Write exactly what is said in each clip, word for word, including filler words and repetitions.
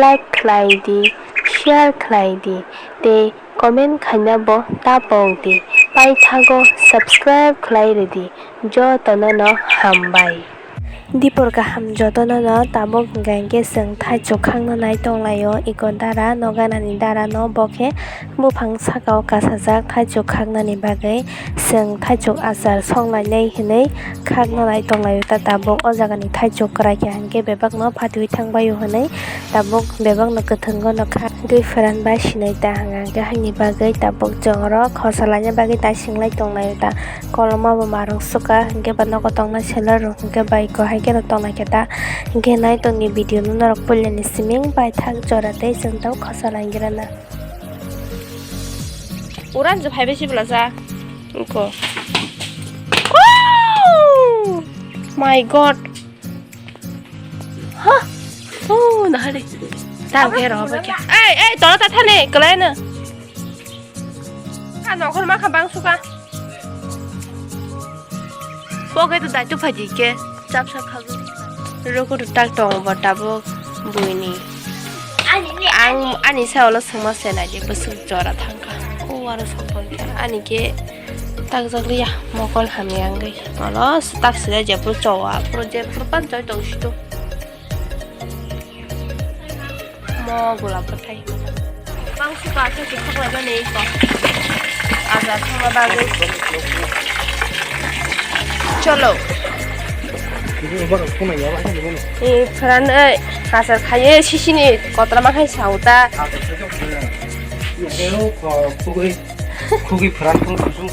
like khlai di, share khlai di, tei comment khaina bo ta pok di. Paithago subscribe khlai rwdi. Jotono no hambai. Dipor kaham jotono no, tabuk hwnkha hwnkhe chwng thaichuk khakna nai tonglaio, iko dara no ganani dara no, bo khe buphang saka o kasajak thaichuk khaknani bagwi chwng thaichuk achar songlainai hinwi khakna nai tonglaio ta tabuk. O jagani thaichuk kwrai kha hwnkhe bebakno phatwi thangbaio hinwi tabuk bebakno kwthwngo no khakgwi phoran bai sinai ta hwnka hwnkhe haini bagwi tabuk chwng oro khosa laina bagwi ta singlai tonglaio ta. Koloma bo marung suka hwnkhe ba nogo tongnai seller rok hwnkhe bai ko hai kheno tongnai khe ta. Hwnkhe nai tongni video no norok puilani siming bai thak jora tei chwng tau khosa laingrana. Uran je phaibai se bwlajak. Wngkho. Oh my God. Ha. Oh, nahari. Tang ke roho ba kya. Ei, ei, tolo ta thani, kelai na. Ka nokhor ma kha bang suka. Poke to daitu phaji ke. Chap sa khagu. Roko to tak tong bo tabuk buini. Ang ani sa olo sungma se nai je bwswk jora thangkha. O aro songkha ani ke tak jak liya mokol hamya wngwi. Olo tak sida je pur chowa pur je pur pan choi tong situ. Mo gulab bwthai. Bang suka khe khe khoklai mani ko. Ajar thangma bagwi. Cholo. Ni pharan ei kasar khaye sisini kotra ma khai sauta. Khugui pharan khung khung.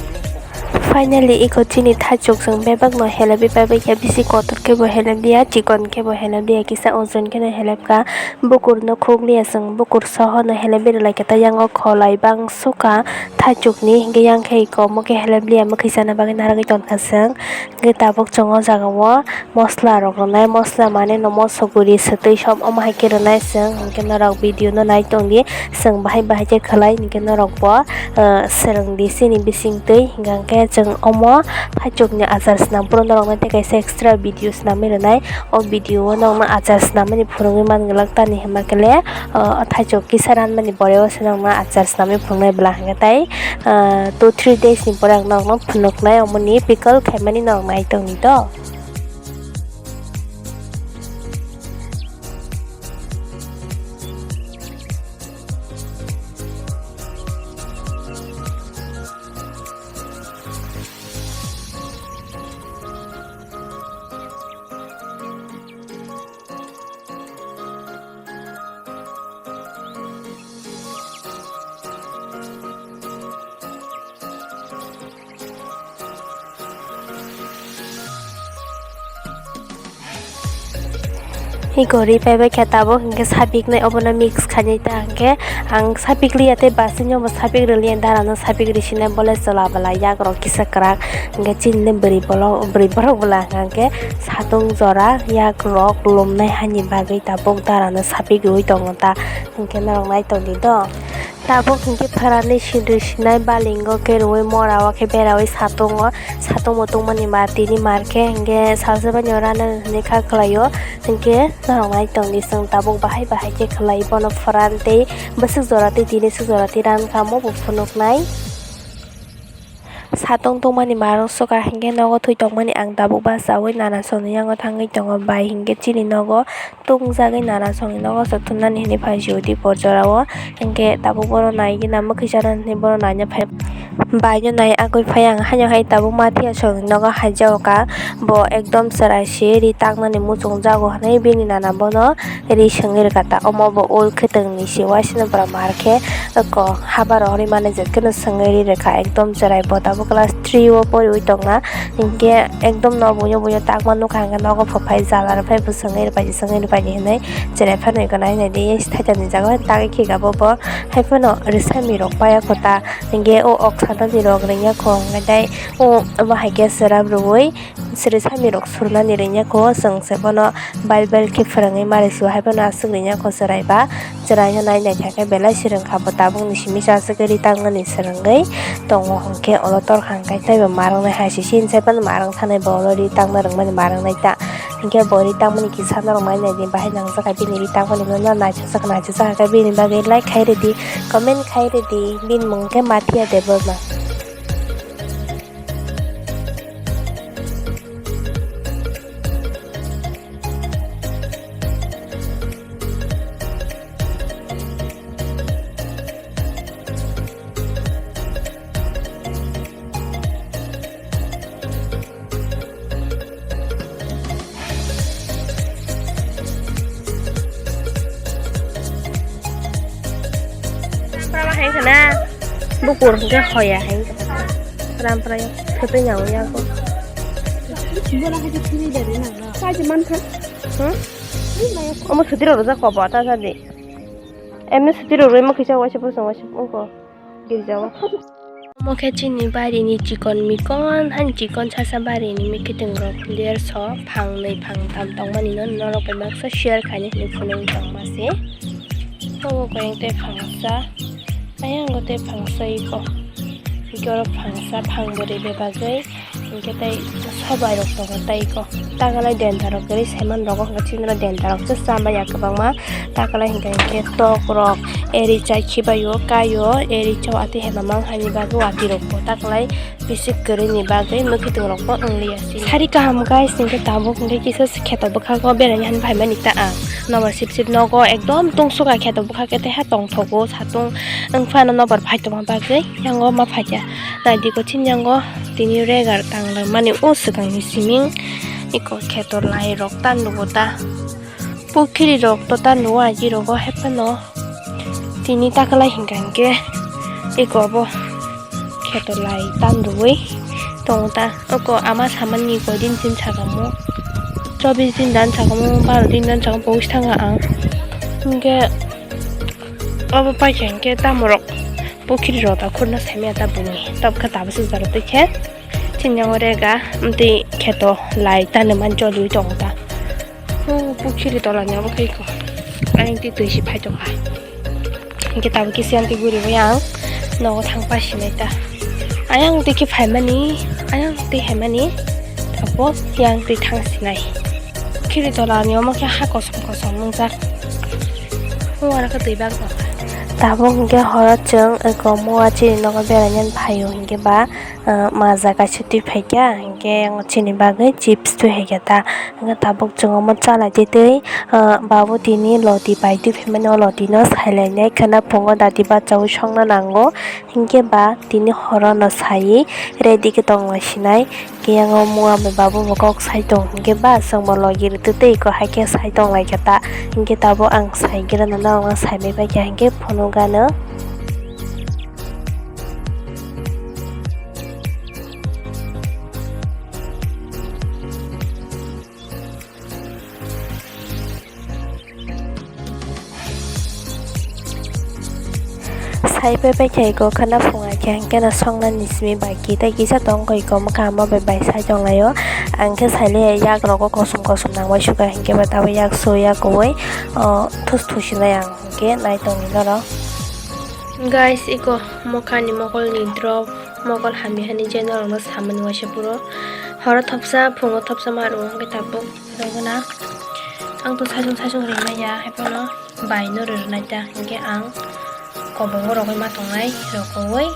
Finally, iko chini thaichuk chwng bebakno helebwi paibai khe, bisi kotor khe bo helebya, chikon khe bo helebya, kisa ojon kheno helebkha. Bukurno khukliya chwng, bukur sohono helebwi rwlaikha, tei yango kholai bang sukha thaichukni, hwnkhe yang khe iko omo khe helebya, mwkhwi chana bagwi narwgwi tonkha chwng. Hwnkhe tabuk chwng o jagao. Mosla rok rwnai, mosla mane no moso guri swtwi som omo hai khe rwnai chwng, hinkhe norok video no nai tongdi, chwng bahai bahai khe khwlai hinkhe norok bo, ah, swrwngdi chini bisingtwi, hinkhe chwng omo thaichukni achar swnam phuru norokno tei kaisa extra video swnamwi rwnai, o video o norokno achar swnamani phunugwi man glak tani hwnba khe le, ah, thaichuk kisa ranmani pore o se norokno achar swnamwi phunuknai bwla hinkhe tai, ah, two three days ni pore ang norokno phunuknai, omoni pickle khaimani norok nai tongdi do. Iko ri paibai khe tabuk hinkhe sapiknai obono mix khainai ta hinkhe ang sapik liya tei basino bo sapik rwliya dara no sapik risinai bole chwla bwla yak rok kisa kwrak hinkhe chini bwrwi bolong bwrwi borok bwla hinkhe satung jora yak rok lumnai hani bagwi tabuk dara no sapik rwui tongo ta hinkhe norok nai tongdi do. Tabuk hinkhe pharani sindri sinai balingo khe rwui mora o khe bera ui satungo, satung mutung mani mar tini mar khe hinkhe salsa bai no rana hinwi kha khlai o hinkhe norok nai tongdi chwng tabuk bahai bahai khe khlai bono pharan tei bwswk jora tei tini swk jora tei ran kha omo bo phunuk nai. Satung tungmani marok suka hinkhe nogo thwi tongmani ang tabuk bachaui nana songni yango thangwi tongo bai hinkhe chini nogo tungjagwi nana songni nogo se thumnani hinwi phai si udi por jorao hinkhe tabuk bono naigwi na mwkhwi chana hinwi bono naina phai bai no nai agwi phai ang haino hai tabuk mathiya songni nogo haijago ka bo ekdom chwrai se ri taknani muchung jago hinwi bini nana bono ri swngwi rwkha ta omo bo ul khwtwng ni se uaisano bwrwi mar khe eko habar rok ri mani jet kheno swngwi ri rwkha ekdom chwrai bo tabuk class three o poriwi tongna hinkhe ekdom no buino buino takma nukha hinkhe nogo phuphai jala rwphai bo swngwi rwphai swngwi rwphai hinwi chwrai phano eko nai nai di thaitani jaga o tagwi khika bo bo haiphano rwsami rok paya kho ta hinkhe o ok sanani rok rwngya kho hinkhe tei o omo hai khe chwrai rwui. Sri sami rok surnani rwngya kho, chwng se bono bail bail khe phwrwngwi mari sio, hai phano aswk rwngya kho chwrai ba, chwrai no nai naithak khe belai se rwngkha bo, tabuk ni simi se aswk khe ri tangnani swrwngwi tongo, hwnkhe olo torkha hwnkhe teibo ma rwngnai hai se, chini sai phano ma rwng thanai bo, olo ri tangna rwngmani ma rwngnai ta, Hinkhe bo ri tangmani kisa norok mai naidi, bahai nangjak kha bini ri tangmani no naithokjak naithokjak kha, bini bagwi like khai rwdi, comment khai rwdi, bini mung khe Mathiya Debbarma. Pura hai khana bukur hwnkhe hoya hai khana. Pura pura ya, photo nyawo ya ko. Kaji mankha. Hmm? Omo sudiro roja kobo ta jadi. Emni sudiro roi mo kisa waisa bosong waisa ungko girjao. Omo khe chini barini chikon mikon, hani chikon sasa barini mikitwng rok derso, phang nwi phang tam tongmani no norok bai baksa share khainai hinwi phunuk tongma se. Obo khe tei phangsa, ayang tei phangsa iko, iko phangsa phang bwrwi bebagwi. Hinkhe tei sobai rok tongo tei iko. Takalai denta rok kwrwi saiman rogo hinkhe chini denta rok se chama ya kwbangma. Takalai hinkhe hinkhe tok rok eri chai khibaio kaio eri chao atwi hema mang haini bagwi watwi rok bo takalai bisik kwrwi ni bagwi mwkhwtwng rok bo wng liya se. Sari kaham guys hinkhe tabuk hinkhe kisa se kheto bwkhago beraina han phaimani ta ang. Nobar sip sip nogo ekdom tungsukha kheto bwkha khe tei ha tongthogo satung wngphano nobar phai tongma bagwi yango ma phaikha. Naidi ko chini yango tini regar tang rwmani o swkangni siming iko kheto lai rok ta nugo ta. Pukhiri rok to ta nugo aji rogo hephano tini takalai hinkha hinkhe iko bo kheto lai ta nugo tongo ta. Oko ama samani koi din sin sakamo chobis din dan sakamo baro din dan sakamo pogis thanga ang hinkhe obo paikha hinkhe tamorok. Pukhiri rok ta khurna saimaya ta bini tabukhe tabuk se jora twi khe chini yango rega amtwi kheto lai tani man choliwi tongo ta. O pukhiri tola ni abo khe iko ayang twi twi si phai tongkha. Hinkhe tabuk khe siyan twi guriwi ang nogo thang pasinai ta. Ayang twi khe phaimani ayang twi phaimani tabuk yang twi thang sinai. Pukhiri tola ni omo khe ha kosom kosom wngjak. O aro khe twi bak tongkha. Tabuk hinkhe horo chwng eko mua chini nogo beraina phaio hinkhe ba, ah, maja kaisa twi phaikha hinkhe chini bagwi chips twi phaikha ta. Hinkhe tabuk chwng omo chalai twi twi, ah, babu tini loti pai twi phaimani o loti no sailainai khwna phungo dati bachaui songna nango hinkhe ba tini horo no saiwi ready khe tong lai sinai. Khe yango mua bai babu bo kok sai tong hinkhe ba chwng bo logi rwtwi tei eko hai khe sai tong lai kha ta. Hinkhe tabuk ang sai gira no norok no sai bai pai kha hinkhe phunuk gano. Sai pai pai khe iko khwna phunga khe hinkhe no songna ni simi bai ki tei kisa tong kha iko mwkhang ma bai bai sai tong laio. Ang khe sai le yak rogo kosom kosom nang bai sukha hinkhe ba tabuk yak su yak ui, o, thus thusi nai ang hinkhe nai tong ni norok. Guys, iko mokha ni mokol ni drop mokol hamya hani je norok no samani waisa puro horo thopsa phungo thopsa ma rwo hinkhe tabuk. Rwgwna ang to saichung saichung rimaya, haiphano bai no rwnai ta, hinkhe ang kobongo rogwi ma tongnai, rogowi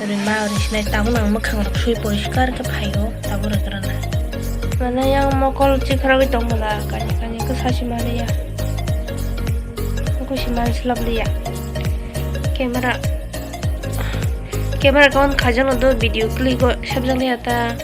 rwma rwsinai, tabuk ang mwkhang rok sui poriskar khe phaio, tabuk rwgwrana. Mane yang mokol chikharogwi tongmala, kani kani khe sachi maliya, khusi manslap liya. Camera, camera kawan khajakno do video click o sabjak liya ta.